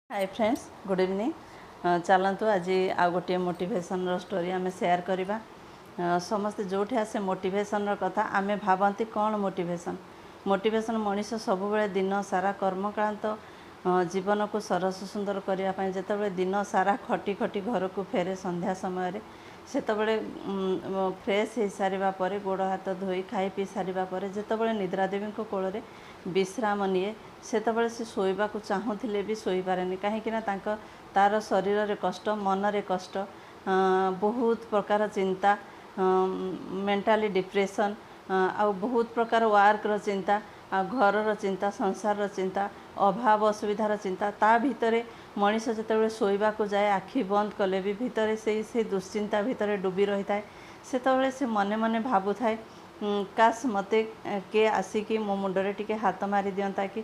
ହାଏ friends, good evening. ଚାଲନ୍ତୁ, ଆଜି ଆଉ ଗୋଟିଏ ମୋଟିଭେସନ୍ର ଷ୍ଟୋରି ଆମେ ସେୟାର କରିବା। ସମସ୍ତେ ଯେଉଁଠି ଆସେ ମୋଟିଭେସନ୍ର କଥା, ଆମେ ଭାବନ୍ତି କ'ଣ ମୋଟିଭେସନ୍? ମୋଟିଭେସନ୍, ମଣିଷ ସବୁବେଳେ ଦିନ ସାରା କର୍ମକ୍ଳାନ୍ତ ଜୀବନକୁ ସରସ ସୁନ୍ଦର କରିବା ପାଇଁ ଯେତେବେଳେ ଦିନ ସାରା ଖଟି ଖଟି ଘରକୁ ଫେରେ ସନ୍ଧ୍ୟା ସମୟରେ, ସେତେବେଳେ ଫ୍ରେଶ୍ ହେଇସାରିବା ପରେ, ଗୋଡ଼ ହାତ ଧୋଇ ଖାଇ ପିଇ ସାରିବା ପରେ ଯେତେବେଳେ ନିଦ୍ରା ଦେବୀଙ୍କ କୋଳରେ ବିଶ୍ରାମ ନିଏ, ସେତେବେଳେ ସେ ଶୋଇବାକୁ ଚାହୁଁଥିଲେ ବି ଶୋଇପାରେନି। କାହିଁକିନା ତାଙ୍କ ତା'ର ଶରୀରରେ କଷ୍ଟ, ମନରେ କଷ୍ଟ, ବହୁତ ପ୍ରକାର ଚିନ୍ତା, ମେଣ୍ଟାଲି ଡିପ୍ରେସନ୍, ଆଉ ବହୁତ ପ୍ରକାର ୱାର୍କର ଚିନ୍ତା, ଆଉ ଘରର ଚିନ୍ତା, ସଂସାରର ଚିନ୍ତା, ଅଭାବ ଅସୁବିଧାର ଚିନ୍ତା। ତା ଭିତରେ ମଣିଷ ଯେତେବେଳେ ଶୋଇବାକୁ ଯାଏ, ଆଖି ବନ୍ଦ କଲେ ବି ଭିତରେ ସେଇ ଦୁଶ୍ଚିନ୍ତା ଭିତରେ ଡୁବି ରହିଥାଏ। ସେତେବେଳେ ସେ ମନେ ମନେ ଭାବୁଥାଏ, କାଶ ମୋତେ କିଏ ଆସିକି ମୋ ମୁଣ୍ଡରେ ଟିକେ ହାତ ମାରି ଦିଅନ୍ତା କି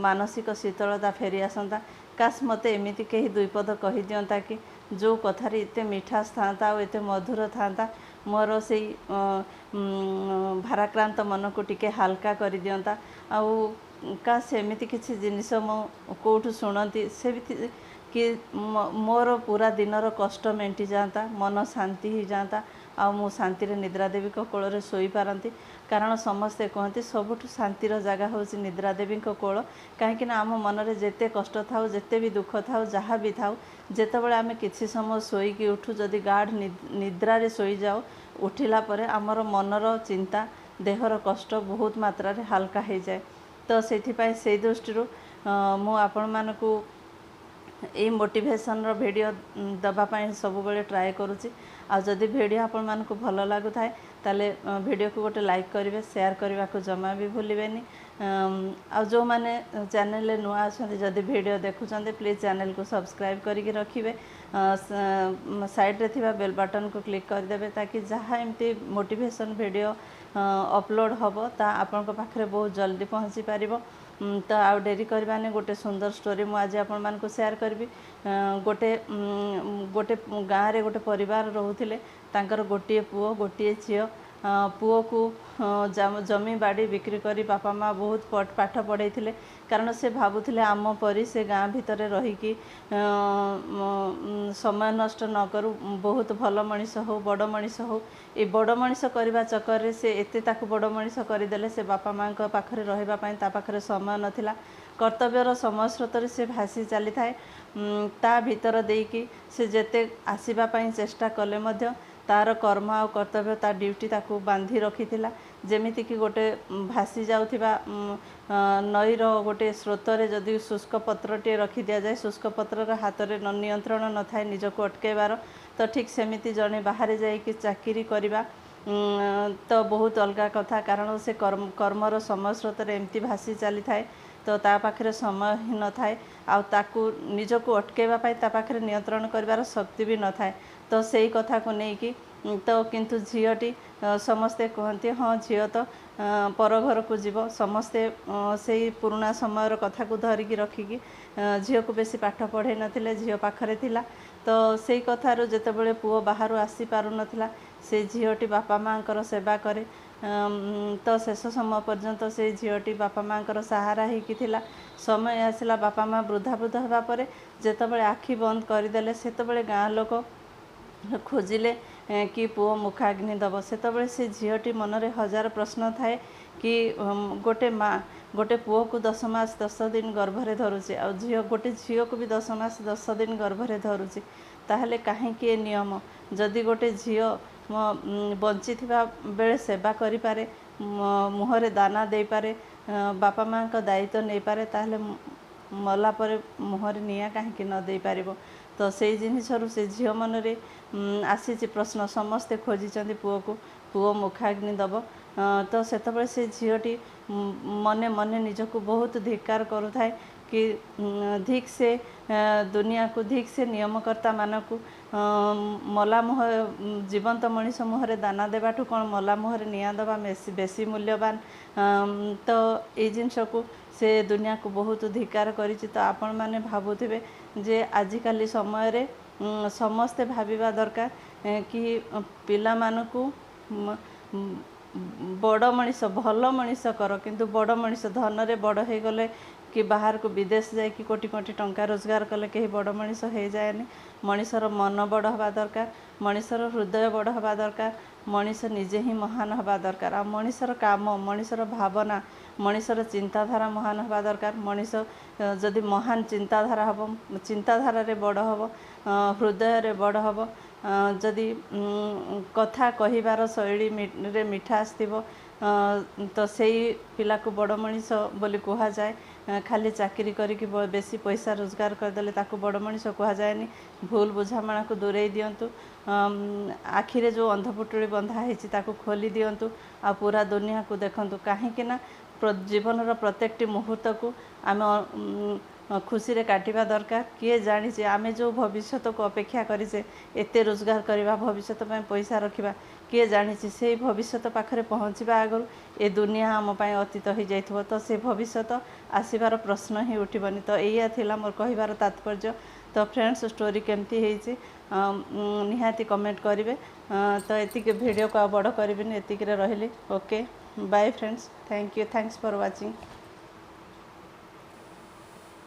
ମାନସିକ ଶୀତଳତା ଫେରି ଆସନ୍ତା। କାଶ ମୋତେ ଏମିତି କେହି ଦୁଇ ପଦ କହିଦିଅନ୍ତା କି ଯେଉଁ କଥାରେ ଏତେ ମିଠାସ ଥାନ୍ତା ଆଉ ଏତେ ମଧୁର ଥାନ୍ତା, ମୋର ସେଇ ଭାରାକ୍ରାନ୍ତ ମନକୁ ଟିକେ ହାଲକା କରିଦିଅନ୍ତା। ଆଉ କାଶ ଏମିତି କିଛି ଜିନିଷ ମୁଁ କେଉଁଠୁ ଶୁଣନ୍ତି ସେମିତି କି ମୋର ପୁରା ଦିନର କଷ୍ଟ ମେଣ୍ଟି ଯାଆନ୍ତା, ମନ ଶାନ୍ତି ହେଇଯାଆନ୍ତା ଆଉ ମୁଁ ଶାନ୍ତିରେ ନିଦ୍ରା ଦେବୀଙ୍କ କୋଳରେ ଶୋଇପାରନ୍ତି। କାରଣ ସମସ୍ତେ କୁହନ୍ତି, ସବୁଠୁ ଶାନ୍ତିର ଜାଗା ହେଉଛି ନିଦ୍ରା ଦେବୀଙ୍କ କୋଳ। କାହିଁକିନା ଆମ ମନରେ ଯେତେ କଷ୍ଟ ଥାଉ, ଯେତେ ବି ଦୁଃଖ ଥାଉ, ଯାହା ବି ଥାଉ, ଯେତେବେଳେ ଆମେ କିଛି ସମୟ ଶୋଇକି ଉଠୁ, ଯଦି ଗାଢ଼ ନିଦ୍ରାରେ ଶୋଇଯାଉ, ଉଠିଲା ପରେ ଆମର ମନର ଚିନ୍ତା, ଦେହର କଷ୍ଟ ବହୁତ ମାତ୍ରାରେ ହାଲକା ହେଇଯାଏ। ତ ସେଥିପାଇଁ ସେଇ ଦୃଷ୍ଟିରୁ ମୁଁ ଆପଣମାନଙ୍କୁ ଏଇ ମୋଟିଭେସନ୍ର ଭିଡ଼ିଓ ଦେବା ପାଇଁ ସବୁବେଳେ ଟ୍ରାଏ କରୁଛି। ଆଉ ଯଦି ଭିଡ଼ିଓ ଆପଣମାନଙ୍କୁ ଭଲ ଲାଗୁଥାଏ, ତାହେଲେ ଭିଡ଼ିଓକୁ ଗୋଟେ ଲାଇକ୍ କରିବେ, ସେୟାର କରିବାକୁ ଜମା ବି ଭୁଲିବେନି। ଆଉ ଯେଉଁମାନେ ଚ୍ୟାନେଲରେ ନୂଆ ଅଛନ୍ତି, ଯଦି ଭିଡ଼ିଓ ଦେଖୁଛନ୍ତି, ପ୍ଲିଜ୍ ଚ୍ୟାନେଲକୁ ସବସ୍କ୍ରାଇବ୍ କରିକି ରଖିବେ, ସାଇଡ଼୍ରେ ଥିବା ବେଲ୍ ବଟନ୍କୁ କ୍ଲିକ୍ କରିଦେବେ, ତାକି ଯାହା ଏମିତି ମୋଟିଭେସନ୍ ଭିଡ଼ିଓ ଅପଲୋଡ଼ ହେବ, ତା ଆପଣଙ୍କ ପାଖରେ ବହୁତ ଜଲ୍ଦି ପହଞ୍ଚି ପାରିବ। ତ ଆଉ ଡେରି କରିବାନି, ଗୋଟେ ସୁନ୍ଦର ଷ୍ଟୋରି ମୁଁ ଆଜି ଆପଣମାନଙ୍କୁ ସେୟାର କରିବି। ଗୋଟେ ଗାଁରେ ଗୋଟେ ପରିବାର ରହୁଥିଲେ। ତାଙ୍କର ଗୋଟିଏ ପୁଅ, ଗୋଟିଏ ଝିଅ। ପୁଅକୁ ଜମି ବାଡ଼ି ବିକ୍ରି କରି ବାପା ମା' ବହୁତ ପାଠ ପଢ଼େଇଥିଲେ। କାରଣ ସେ ଭାବୁଥିଲେ, ଆମ ପରି ସେ ଗାଁ ଭିତରେ ରହିକି ସମୟ ନଷ୍ଟ ନ କରୁ, ବହୁତ ଭଲ ମଣିଷ ହଉ, ବଡ଼ ମଣିଷ ହଉ। ଏ ବଡ଼ ମଣିଷ କରିବା ଚକରରେ ସେ ଏତେ ତାକୁ ବଡ଼ ମଣିଷ କରିଦେଲେ, ସେ ବାପା ମାଆଙ୍କ ପାଖରେ ରହିବା ପାଇଁ ତା ପାଖରେ ସମୟ ନଥିଲା। କର୍ତ୍ତବ୍ୟର ସମୟ ସ୍ରୋତରେ ସେ ଭାସି ଚାଲିଥାଏ। ତା ଭିତର ଦେଇକି ସେ ଯେତେ ଆସିବା ପାଇଁ ଚେଷ୍ଟା କଲେ ମଧ୍ୟ ତାର କର୍ମ ଆଉ କର୍ତ୍ତବ୍ୟ, ତା ଡ୍ୟୁଟି ତାକୁ ବାନ୍ଧି ରଖିଥିଲା। ଯେମିତିକି ଗୋଟେ ଭାସି ଯାଉଥିବା ନଈର ଗୋଟେ ସ୍ରୋତରେ ଯଦି ଶୁଷ୍କ ପତ୍ରଟିଏ ରଖିଦିଆଯାଏ, ଶୁଷ୍କ ପତ୍ରର ହାତରେ ନିୟନ୍ତ୍ରଣ ନଥାଏ ନିଜକୁ ଅଟକାଇବାର, ତ ଠିକ୍ ସେମିତି ଜଣେ ବାହାରେ ଯାଇକି ଚାକିରି କରିବା ତ ବହୁତ ଅଲଗା କଥା। କାରଣ ସେ କର୍ମର ସମୟ ସ୍ରୋତରେ ଏମିତି ଭାସି ଚାଲିଥାଏ, ତ ତା ପାଖରେ ସମୟ ହିଁ ନଥାଏ ଆଉ ତାକୁ ନିଜକୁ ଅଟକାଇବା ପାଇଁ ତା ପାଖରେ ନିୟନ୍ତ୍ରଣ କରିବାର ଶକ୍ତି ବି ନଥାଏ। ତ ସେଇ କଥାକୁ ନେଇକି ତ କିନ୍ତୁ ଝିଅଟି, ସମସ୍ତେ କୁହନ୍ତି, ହଁ, ଝିଅ ତ ପର ଘରକୁ ଯିବ। ସମସ୍ତେ ସେଇ ପୁରୁଣା ସମୟର କଥାକୁ ଧରିକି ରଖିକି ଝିଅକୁ ବେଶୀ ପାଠ ପଢ଼େଇ ନଥିଲେ। ଝିଅ ପାଖରେ ଥିଲା। ତ ସେଇ କଥାରୁ ଯେତେବେଳେ ପୁଅ ବାହାରୁ ଆସିପାରୁନଥିଲା, ସେ ଝିଅଟି ବାପା ମାଆଙ୍କର ସେବା କରେ। ତ ଶେଷ ସମୟ ପର୍ଯ୍ୟନ୍ତ ସେଇ ଝିଅଟି ବାପା ମାଆଙ୍କର ସାହାରା ହେଇକି ଥିଲା। ସମୟ ଆସିଲା, ବାପା ମା' ବୃଦ୍ଧା ବୃଦ୍ଧ ହେବା ପରେ ଯେତେବେଳେ ଆଖି ବନ୍ଦ କରିଦେଲେ, ସେତେବେଳେ ଗାଁ ଲୋକ ଖୋଜିଲେ କି ପୁଅ ମୁଖାଗ୍ନି ଦେବ। ସେତେବେଳେ ସେ ଝିଅଟି ମନରେ ହଜାର ପ୍ରଶ୍ନ ଥାଏ କି ଗୋଟେ ମା ଗୋଟେ ପୁଅକୁ 10 ମାସ 10 ଦିନ ଗର୍ଭରେ ଧରୁଛି ଆଉ ଝିଅ ଗୋଟେ ଝିଅକୁ ବି 10 ମାସ 10 ଦିନ ଗର୍ଭରେ ଧରୁଛି, ତାହେଲେ କାହିଁକି ଏ ନିୟମ? ଯଦି ଗୋଟେ ଝିଅ ବଞ୍ଚିଥିବା ବେଳେ ସେବା କରିପାରେ, ମୁହଁରେ ଦାନା ଦେଇପାରେ, ବାପା ମାଆଙ୍କ ଦାୟିତ୍ୱ ନେଇପାରେ, ତାହେଲେ ମଲା ପରେ ମୁହଁରେ ନିଆଁ କାହିଁକି ନ ଦେଇପାରିବ? ତ ସେଇ ଜିନିଷରୁ ସେ ଝିଅ ମନରେ ଆସିଛି ପ୍ରଶ୍ନ। ସମସ୍ତେ ଖୋଜିଛନ୍ତି ପୁଅକୁ, ପୁଅ ମୁଖାଗ୍ନି ଦେବ। ତ ସେତେବେଳେ ସେ ଝିଅଟି ମନେ ମନେ ନିଜକୁ ବହୁତ ଧିକ୍କାର କରୁଥାଏ କି ଧିକ୍ ସେ ଦୁନିଆକୁ, ଧିକ୍ ସେ ନିୟମକର୍ତ୍ତାମାନଙ୍କୁ। ମଲା ମୁହଁ, ଜୀବନ୍ତ ମଣିଷ ମୁହଁରେ ଦାନା ଦେବାଠୁ କ'ଣ ମଲା ମୁହଁରେ ନିଆଁ ଦେବା ବେଶୀ ମୂଲ୍ୟବାନ? ତ ଏଇ ଜିନିଷକୁ ସେ ଦୁନିଆକୁ ବହୁତ ଧିକ୍କାର କରିଛି। ତ ଆପଣମାନେ ଭାବୁଥିବେ ଯେ ଆଜିକାଲି ସମୟରେ ସମସ୍ତେ ଭାବିବା ଦରକାର କି ପିଲାମାନଙ୍କୁ ବଡ଼ ମଣିଷ, ଭଲ ମଣିଷ କର, କିନ୍ତୁ ବଡ଼ ମଣିଷ ଧନରେ ବଡ଼ ହେଇଗଲେ କି ବାହାରକୁ ବିଦେଶ ଯାଇକି କୋଟି କୋଟି ଟଙ୍କା ରୋଜଗାର କଲେ କେହି ବଡ଼ ମଣିଷ ହେଇଯାଏନି। ମଣିଷର ମନ ବଡ଼ ହେବା ଦରକାର, ମଣିଷର ହୃଦୟ ବଡ଼ ହେବା ଦରକାର, ମଣିଷ ନିଜେ ହିଁ ମହାନ ହେବା ଦରକାର। ଆଉ ମଣିଷର କାମ, ମଣିଷର ଭାବନା, ମଣିଷର ଚିନ୍ତାଧାରା ମହାନ ହେବା ଦରକାର। ମଣିଷ ଯଦି ମହାନ ଚିନ୍ତାଧାରା ହେବ, ଚିନ୍ତାଧାରାରେ ବଡ଼ ହେବ, ହୃଦୟରେ ବଡ଼ ହେବ, ଯଦି କଥା କହିବାର ଶୈଳୀରେ ମିଠାସ ଥିବ, ତ ସେଇ ପିଲାକୁ ବଡ଼ ମଣିଷ ବୋଲି କୁହାଯାଏ। ଖାଲି ଚାକିରି କରିକି ବେଶୀ ପଇସା ରୋଜଗାର କରିଦେଲେ ତାକୁ ବଡ଼ ମଣିଷ କୁହାଯାଏନି। ଭୁଲ ବୁଝାମଣାକୁ ଦୂରେଇ ଦିଅନ୍ତୁ, ଆଖିରେ ଯେଉଁ ଅନ୍ଧପୁଟୁଳି ବନ୍ଧା ହେଇଛି ତାକୁ ଖୋଲି ଦିଅନ୍ତୁ ଆଉ ପୁରା ଦୁନିଆକୁ ଦେଖନ୍ତୁ। କାହିଁକି ନା ଜୀବନର ପ୍ରତ୍ୟେକଟି ମୁହୂର୍ତ୍ତକୁ ଆମେ ଖୁସିରେ କାଟିବା ଦରକାର। କିଏ ଜାଣିଛି, ଆମେ ଯେଉଁ ଭବିଷ୍ୟତକୁ ଅପେକ୍ଷା କରିଛେ, ଏତେ ରୋଜଗାର କରିବା, ଭବିଷ୍ୟତ ପାଇଁ ପଇସା ରଖିବା, କିଏ ଜାଣିଛି ସେଇ ଭବିଷ୍ୟତ ପାଖରେ ପହଞ୍ଚିବା ଆଗରୁ ଏ ଦୁନିଆ ଆମ ପାଇଁ ଅତୀତ ହେଇଯାଇଥିବ। ତ ସେ ଭବିଷ୍ୟତ ଆସିବାର ପ୍ରଶ୍ନ ହିଁ ଉଠିବନି। ତ ଏଇଆ ଥିଲା ମୋର କହିବାର ତାତ୍ପର୍ଯ୍ୟ। ତ ଫ୍ରେଣ୍ଡସ୍, ଷ୍ଟୋରି କେମିତି ହେଇଛି ନିହାତି କମେଣ୍ଟ କରିବେ। ତ ଏତିକି, ଭିଡ଼ିଓକୁ ଆଉ ବଡ଼ କରିବିନି, ଏତିକିରେ ରହିଲି। Okay, bye friends, thank you, thanks for watching.